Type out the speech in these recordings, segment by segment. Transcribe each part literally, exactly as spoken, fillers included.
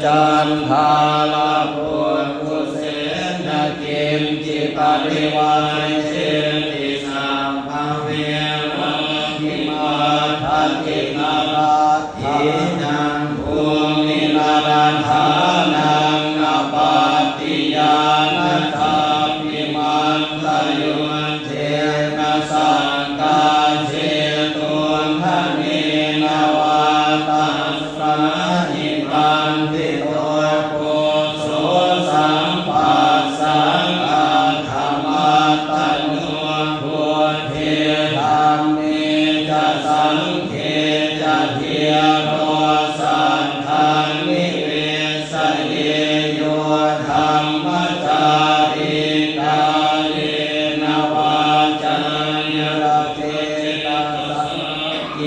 Candālapukkuse na kiñci parivajjeti sabbamevaṃ kimatthaci. Naratthaṃ hīnaṃ bhūmiṃ naradhānaṃ appaṭiya na cāpi mantayu jjena saṅghajetuṃ dhanena vā. Tasmā hi paṇḍito puruso sampassaṃ atthamattano. Buddhe dhamme ca saṅghe ca dhīro saddhaṃ nive saye. Yo dhammacārī kāyena vācāya va cetasā,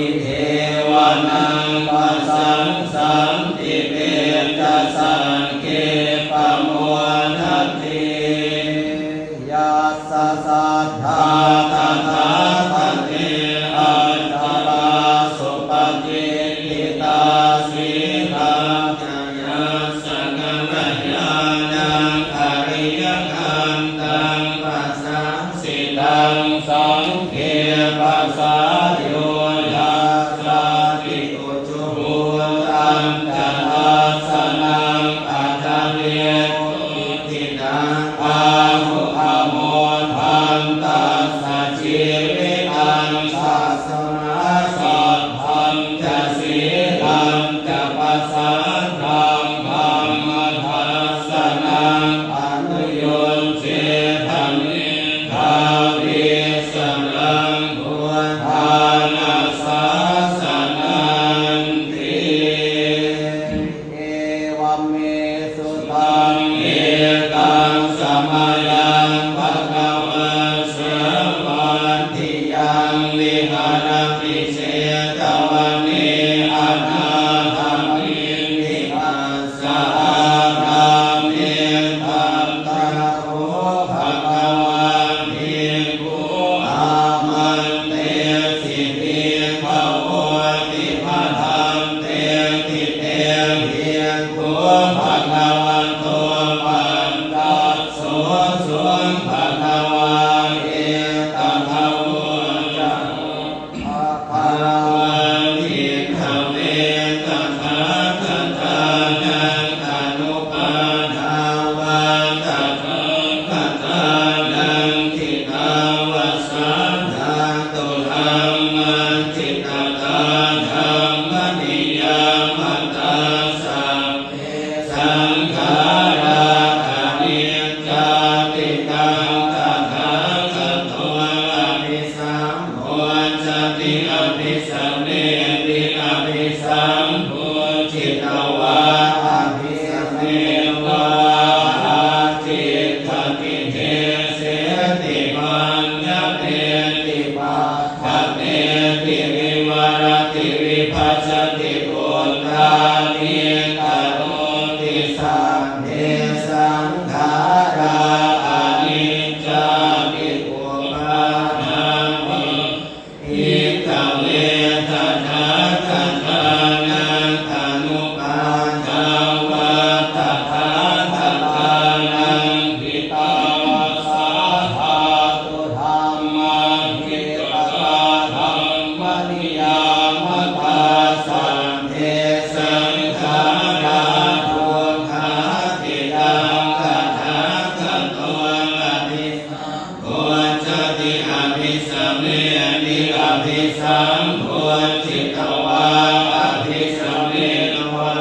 idheva naṃ pasaṃsanti ve ca saṅghe pamodati. Yassa saddhā tathāgate acarā supatiṭṭhitā, sīlā ca yassa na mayānaṃ ariyakantaṃ pasasitaṃ, saṅghe pasāyo yassāti ujuvuttañca dassanaṃ. Atha bhikkhū dinaṃ āhu amodantassa jīvitaṃ, tasmā saddhañca sīlañca pasādaṃ dhammadassanaṃ anuyuñjetha, medhāvī saraṃ buddhāna sāsananti. Evaṃ me sutaṃ. Ekaṃ samayaṃ bhagavā sāvatthiyaṃ viharati jetavane anāthapiṇḍikassa ārāme. Tatra kho bhagavā bhikkhū āmantesi bhikkhavoti. Bhadanteti te bhikkhū bhagavato paccassosuṃ. Bhagavā etadavoca. Bhagavā bhikkhave tathāgatānaṃ anupādāvā tathāgatānaṃ ṭhitāva sā dhātu dhammaṭṭhitatā dhammaniyāmatā, sabbe saṅkhārā aniccāti. Taṃ tathāgato abhisambujjhati abhisameti, abhisambujjhitvā abhisametvā ācikkhati deseti paññapeti paṭṭhapeti vivarati vibhajati uttānīkaroti, sabbe saṅkhārā aniccāti. Uppādavā bhikkhave tathāgatānaṃ anupādāvā tathāgatānaṃ ṭhitāva sā dhātu dhammaṭṭhitatā dhammaniyāmatā, sabbe saṅkhārā dukkhāti. Taṃ tathāgato abhi bujjhati abhisameti, abhisambujjhitvā abhisametvā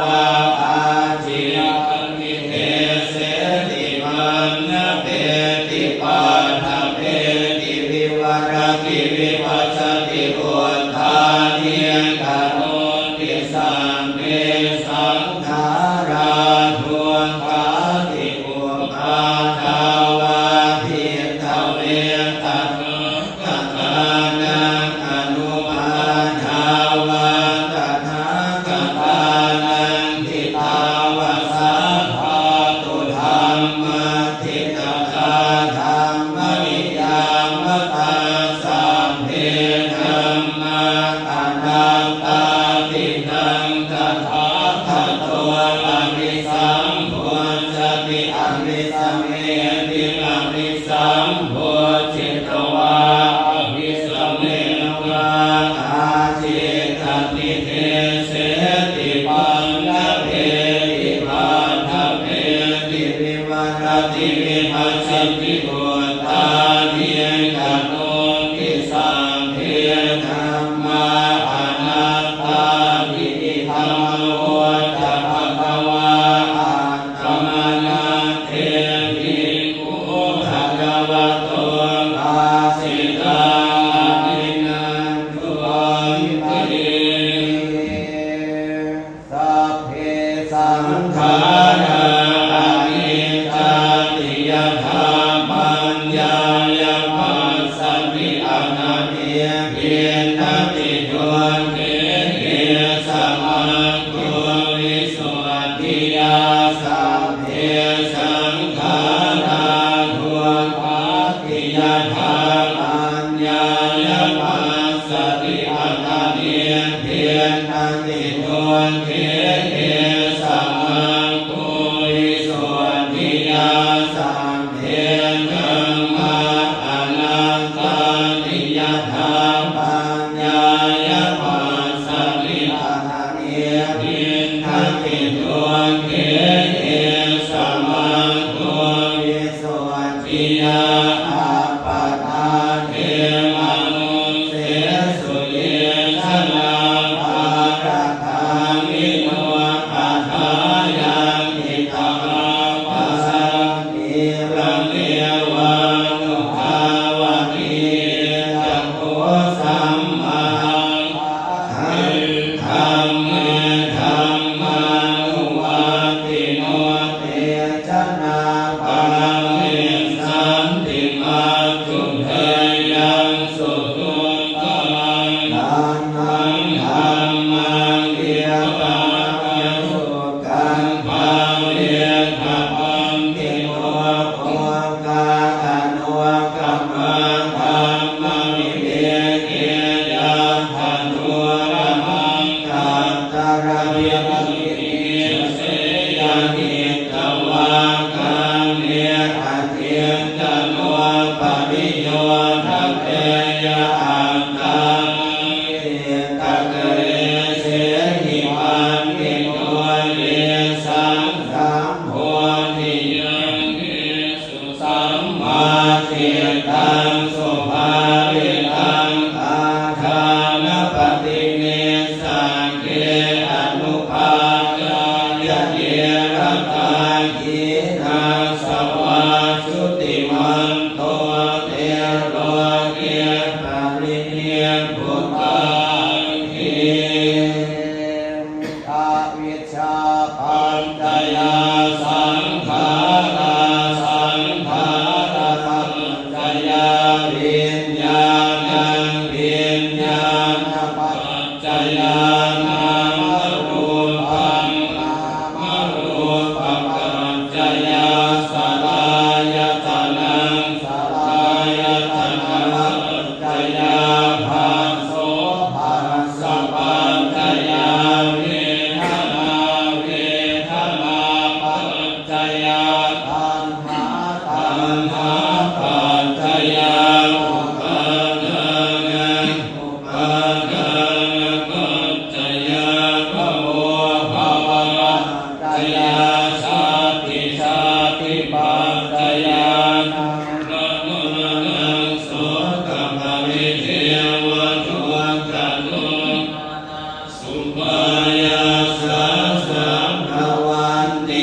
ācikkhati deseti paññapeti paṭṭhapeti vivarati vibhajati uttānīkaroti, sabbe saṅkhārā dukkhāti. Uppādavā bhikkhave tathāgatānaṃ anupādāvā tathāgatānaṃ ṭhitāva sā dhātu dhammaṭṭhitatā dhammaniyāmatā, sabbe dhammā anattāti. Taṃ tathāgato vipassati uttānīkaroti sabbe dhammā anattāti. Idamavoca bhagavā. Attamanā te bhikkhū bhagavato bhāsitaṃ abhinanduṃ. Sabbe saṅkhārā aniccāti. Yadā paññāya passati ananebhinnati dukkhe, ye samakkhū visuddhiyā. Sabbe saṅkhārā dukkhāti. Yadā paññāya passati ananebhinnati dukkhe, ye samakkhū visuddhiyā. Sabbe dhammā anattāti. Yadā paññāya passati ananebhinnati dukkhe, ye samakkhū visuddhiyā. Appatā te manussesū ye janā pāragāmino athāyaṃ hitvāna sīlaṃ evānubhāvati: Etaṃ kho sammāhaṃ vāhaṃ, dhamme dhammānuvattino te janā paramissanti, maccudheyyaṃ suduṭṭhaṃ. Taṇhaṃ dhammaṃ vippākasukhaṃ bhāvetabandino, oghā anuggamā dhammaviveke yattha dullabhaṃ tatra vipassisiddhiyā. Hitvā kāme acintanopavirūḷhakeyyaṃ attānaṃ cittakaleshehi paṇḍito, yesaṃ sambodhiyaṃ visu sammā cittaṃ subhāvitaṃ, ādānapaṭinissaggī anupāyāya dhīratā, hīnāsavā jutimanto te loke parinibbutanti. Avijjāpaccayā saṅkhārā, saṅkhārapaccayā viññāṇaṃ, viññāṇapaccayā nāmarūpaṃ, nāmarūpapaccayā saḷāyatanaṃ, saḷāyatana paccayā phasso, phassapaccayo vedanā, vedanāpaccayā taṇhā, taṇhāpaccayā upādānaṃ, upādānapaccayā bhavo, bhavapaccayā jāti, jātipaccayā jaramarana sokaparidevadukkhadomanasupāyāsā sabbavati.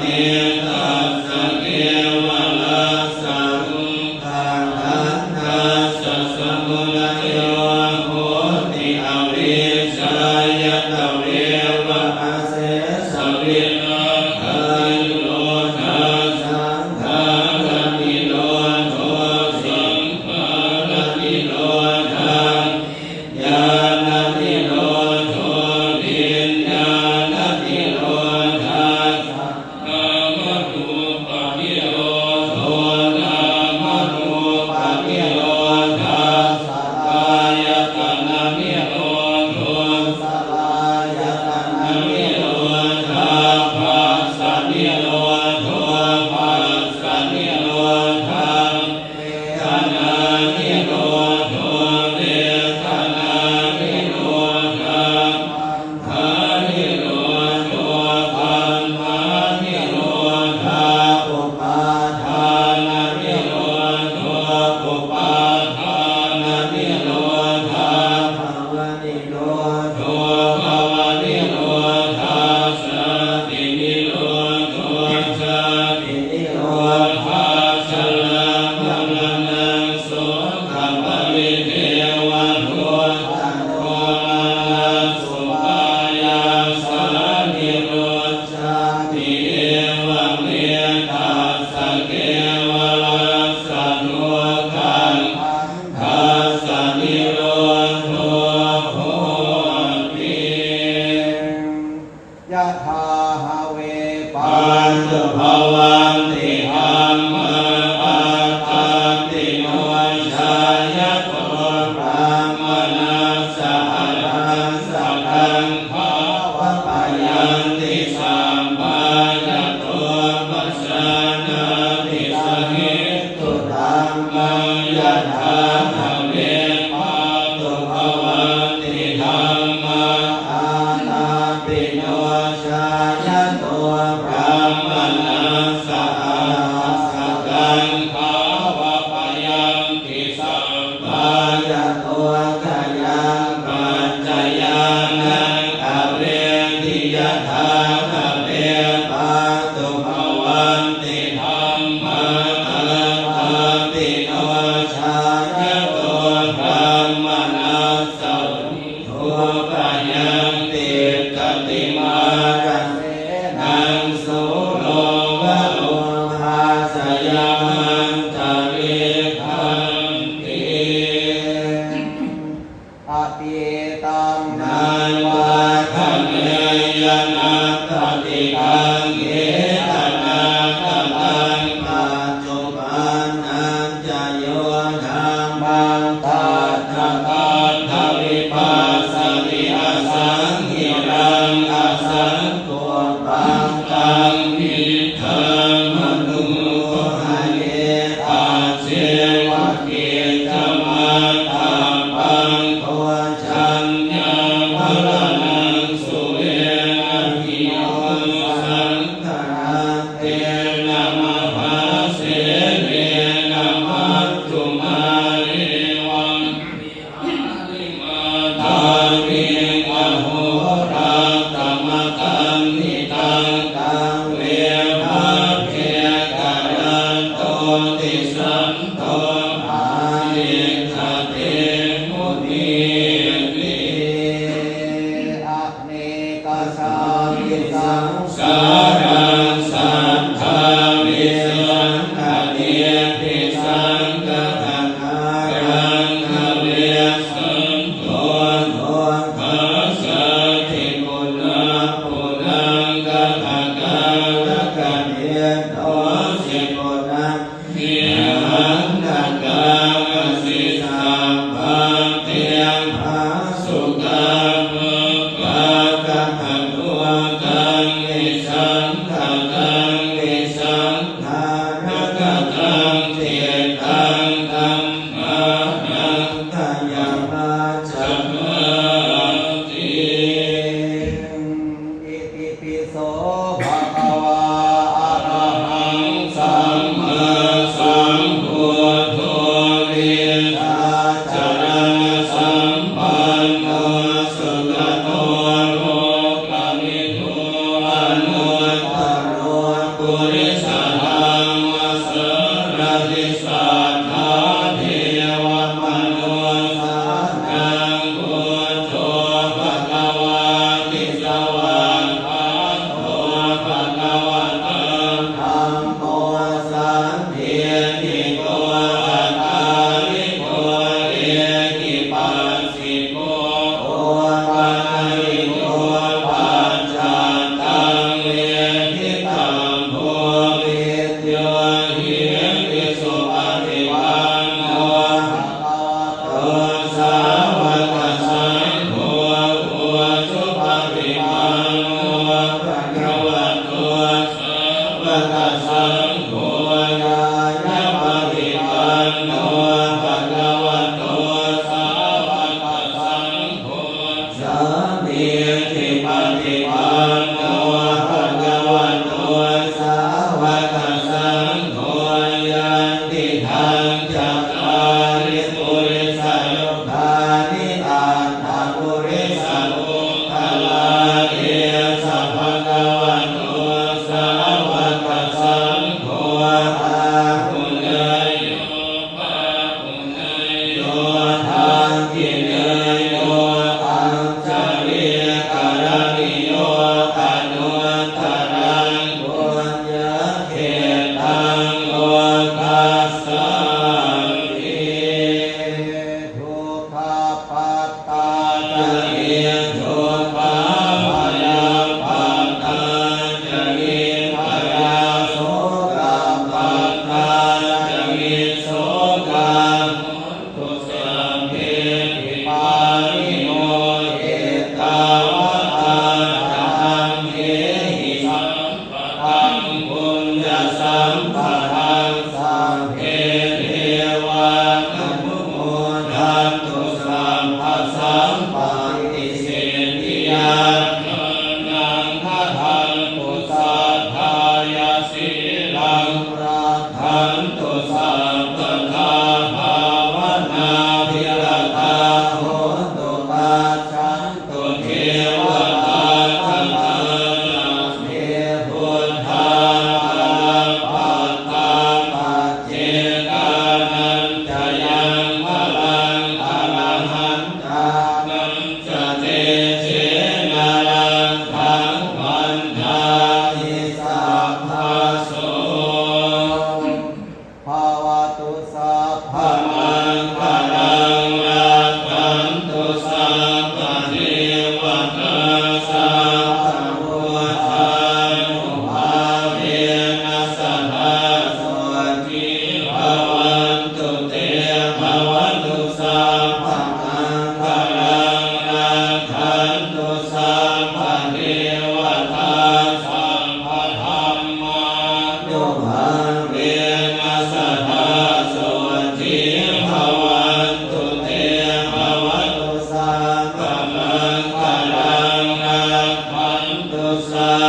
Evametassa kevalassa dukkhakkhandhassa samudaya hoti, avijjāya tveva asesavi Bahave patubhavanti dhammā, attāpi no jānato brāhmaṇassa. Araṃ sagaṅ bhāvapayanti sabbā, yato pajānāti sahetu dhammaṃ. Yathā have patubhavanti dhammā, attāpi no jānato brāhmaṇassa. Araṃ sagaṅ bhāvapayanti sabbā, yato khayaṃ paccayānaṃ avedi. Yathā have patubhavanti dhammā, attāpi no jānato brāhmaṇassa. Udukkhayātikkhatthi mārasenaṃ, sūro va rogā sayamattalikkhanti. Atītaṃ nānvāgameyya, nappaṭikaṅkhe anāgataṃ, paccuppannañca yo dhammaṃ, tattha tattha vipassati, asaṃhiraṃ asaṅkuppaṃ. Taṃ viddhā manubrūhaye, ajjeva kiccamātappaṃ, ko jaññā maraṇaṃ suve, na hi no saṅgaraṃ tena mahāsenena, majjhumā evaṃ vihārimātāpiṃ, ahorattamatanditaṃ, taṃ ve bhaddekarattoti, santo ācikkhate munīti. Anekasāvisaṃ sāraṃ, satthā visaṅkhaṇe, visaṅkhatakāraṃ, bhavesanto dukkhāsāti, punapphunaṃ kathakālakadettosi, puna hi haṇḍakāmasi. Sabbā te phāsukā, bhubbā kataputtaṃ, visaṅkhataṃ visaṅkhārakataṃ cittaṃ, taṃ ānandayaṃ majjhapāti. Itipi so bhagavā arahaṃ sammāsambuddho, vijjācaraṇasampanno sugato lokavidū, anuttaro purisadammasārathi satthā devamanussānaṃ buddho bhagavāti. Svākkhāto bha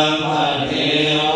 Paṭiv